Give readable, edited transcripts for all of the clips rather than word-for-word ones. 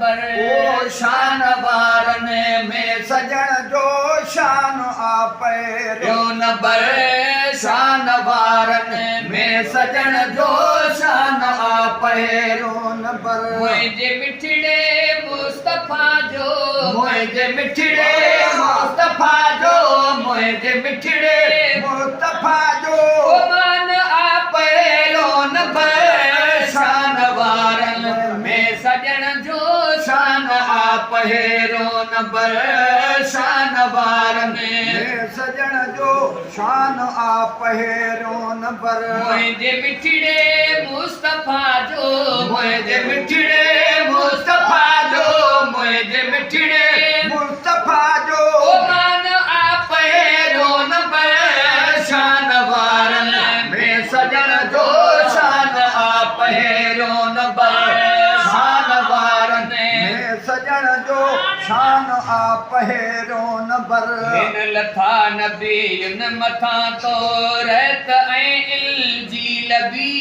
Number. او شان وارن ۾. سڄڻ جو شان آ پهريون نمبر. شان وارن ۾. سڄڻ جو شان آ پهريون نمبر. منهنجي مٺڙي مصطفيٰ جو. منهنجي مٺڙي مصطفيٰ جو. منهنجي مٺڙي مصطفيٰ جو. او مان آ پهريون نمبر. شان وارن ۾. سڄڻ جو شان آ پهريون نمبر. شان وارن ۾. سڄڻ جو شان آ پهريون نمبر. منهنجي مٺڙي مصطفيٰ جو. منهنجي مٺڙي مصطفيٰ جو. منهنجي مٺڙي مصطفيٰ جو. او مان آ پهريون نمبر. شان وارن ۾. سڄڻ جو شان آ پهريون نمبر. شان وارن ۾. سڄڻ جو شان آ پهريون نمبر. هن لٿا نبين مٿان توريت ۽ انجيل به.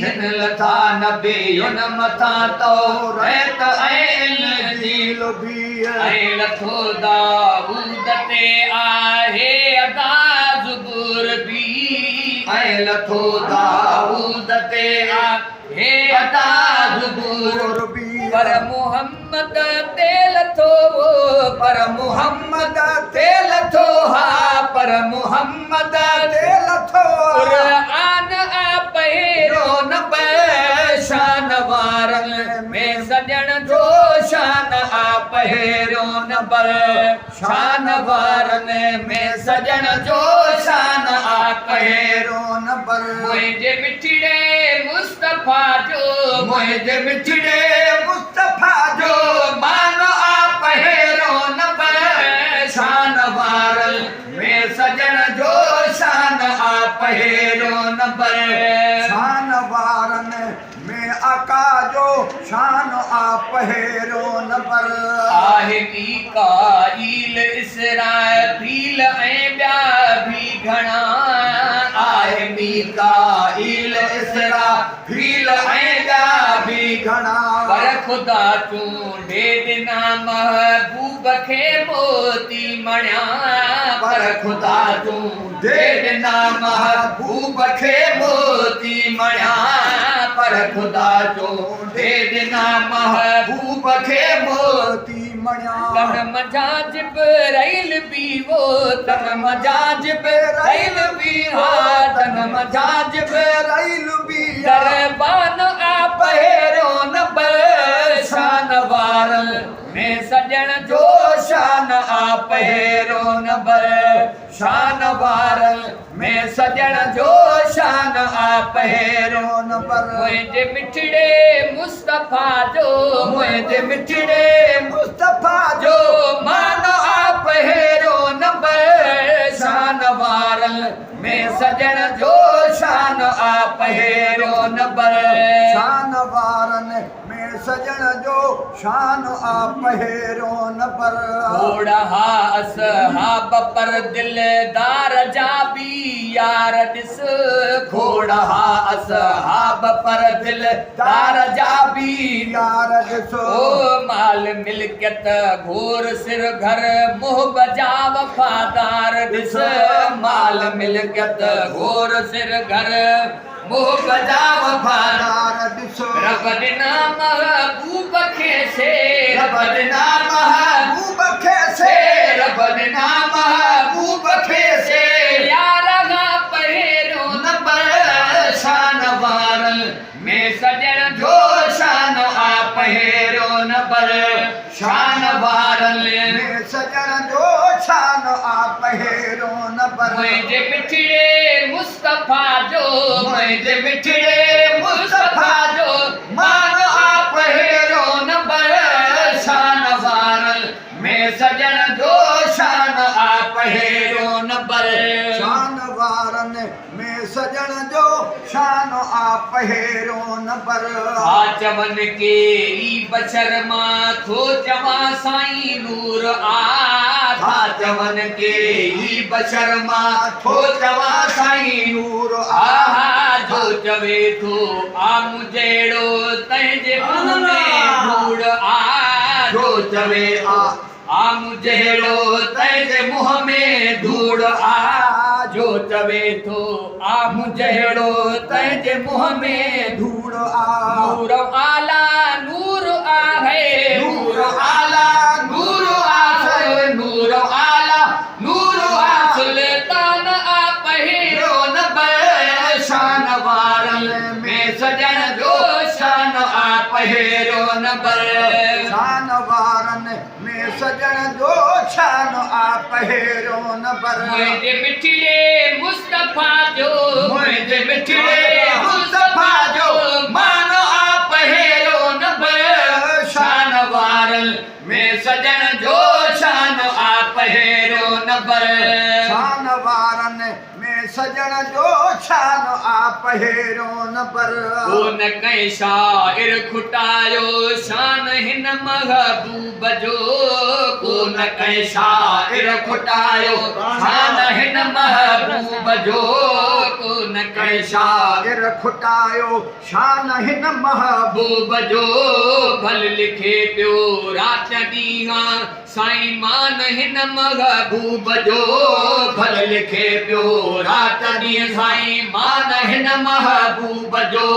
هن لٿا نبين مٿان توريت ۽ انجيل به. ۽ لٿو دائود تي آهي ادا زبور به. ۽ لٿو دائود تي آهي ادا زبور به. پر محمد تي لٿو. پر محمد تي لٿو ها. پر محمد تي لٿو. قرآن آ پهريون نمبر. شان وارن ۾. سڄڻ جو شان آ پهريون نمبر. شان وارن ۾. سڄڻ جو شان آ پهريون نمبر. منهنجي مٺڙي مصطفيٰ جو. منهنجي مٺڙي مصطفيٰ جو. مان آ پهريون نمبر. شان وارن ۾. سڄڻ جو شان آ پهريون نمبر. شان وارن ۾ آقا جو شان آ پهريون نمبر. آهي ميڪائيل، اسرافيل ۽ ٻيا به گهڻا. آهي ميڪائيل، اسرافيل ۽ ٻيا به گهڻا. پر خدا چونڊي ڏنا محبوب کي موتي مڻيا. پر خدا چونڊي ڏنا محبوب کي موتي مڻيا. پر خدا چونڊي ڏنا محبوب کي موتي مڻيا. تن منجهان جبرائيل به وو. تن منجهان جبرائيل به ها. تن منجهان جبرائيل به. دربان آ پهريون نمبر. شان وارن ۾. سڄڻ جو شان آ پهريون نمبر. شان وارن ۾. سڄڻ جو شان آ پهريون نمبر. منهنجي مٺڙي مصطفيٰ جو. منهنجي مٺڙي مصطفيٰ جو. مان آ پهريون نمبر. شان وارن ۾. سڄڻ جو شان آ پهريون نمبر. شان وارن ۾ سڄڻ جو شان آ پهريون نمبر. کوڙ ها اصحاب پر دلدار جا به يار ڏس. کوڙ ها اصحاب پر دلدار جا به يار ڏس. او مال ملڪيت گهور سر گهر محب جا وفادار ڏس. مال ملڪيت گهور سر گهر محب جا وفادار ڏس. رب ڏنا محبوب کي سي. رب ڏنا محبوب کي سي. رب ڏنا محبوب کي سي. يار کان پهريون نمبر. شان وارن ۾. سڄڻ جو شان آ پهريون نمبر. شان وارن ۾. سڄڻ جو شان آ پهريون نمبر. منهنجي مٺڙي مصطفيٰ جو. منهنجي مٺڙي مصطفيٰ جو. مان آ پهريون نمبر. شان وارن ۾. سڄڻ جو شان آ پهريون نمبر. شان وارن ۾ سڄڻ جو شان آ پهريون نمبر. ٿا چون ڪي ئي بشر مان ٿو چوان سائين نور آ. ٿا چون ڪي ئي بشر مان ٿو چوان سائين نور آ. جو چوي ٿو آ مون جهڙو تنهن جي منهن ۾ ڌوڙ آ. چوي آ. آ مون جهڙو تنهن جي منهن ۾ ڌوڙ آ، جو چوي ٿو آ مون جهڙو تنهن جي منهن ۾ ڌوڙ آ. نور اعليٰ نور آهي، نور اعليٰ نور آهي، نور اعليٰ نور آ، سلطان آ پهريون نمبر شان وارن ۾، سڄڻ جو شان آ پهريون نمبر شان وارن ۾، سڄڻ جو شان آ پهريون نمبر. منهنجي مٺڙي مصطفيٰ جو، منهنجي مٺڙي مصطفيٰ جو مان آ پهريون نمبر شان وارن ۾، سڄڻ جو شان آ پهريون نمبر شان وارن ۾، سڄڻ جو شان آ پهريون نمبر. ڪو نه ڪنهن شاعر کٽايو شان هن محبوب جو، ڪو نه ڪنهن شاعر کٽايو شان هن محبوب جو، ڪو نه ڪنهن شاعر کٽايو شان هن محبوب جو. ڀل لکي پيو رات ڏينهن سائين مان هن محبوب جو، ڀل لکي پيو رات ڏينهن سائين مان هن محبوب جو،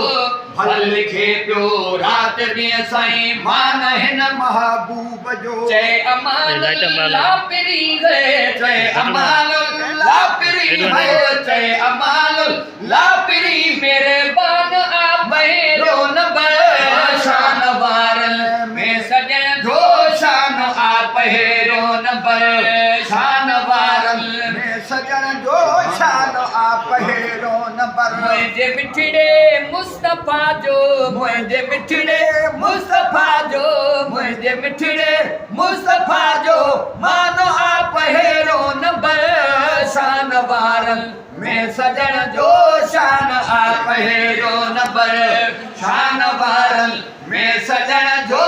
ڀل لکي پيو رات ڏينهن سائين مان هن محبوب جو. چئي امان الله پري گئي، چئي امان الله پري گئي، چئي امان الله پري مهربان آ پهريون نمبر شان وارن ۾، سڄڻ جو شان آ پهريون نمبر شان وارن ۾، سڄڻ جو شان آ پهريون نمبر. منهنجي مٺڙي مصطفيٰ جو، منهنجي مٺڙي مصطفيٰ جو، منهنجي مٺڙي مصطفيٰ جو مان آ پهريون نمبر شان وارن ۾ سڄڻ جو شان آ پهريون نمبر شان وارن ۾ سڄڻ جو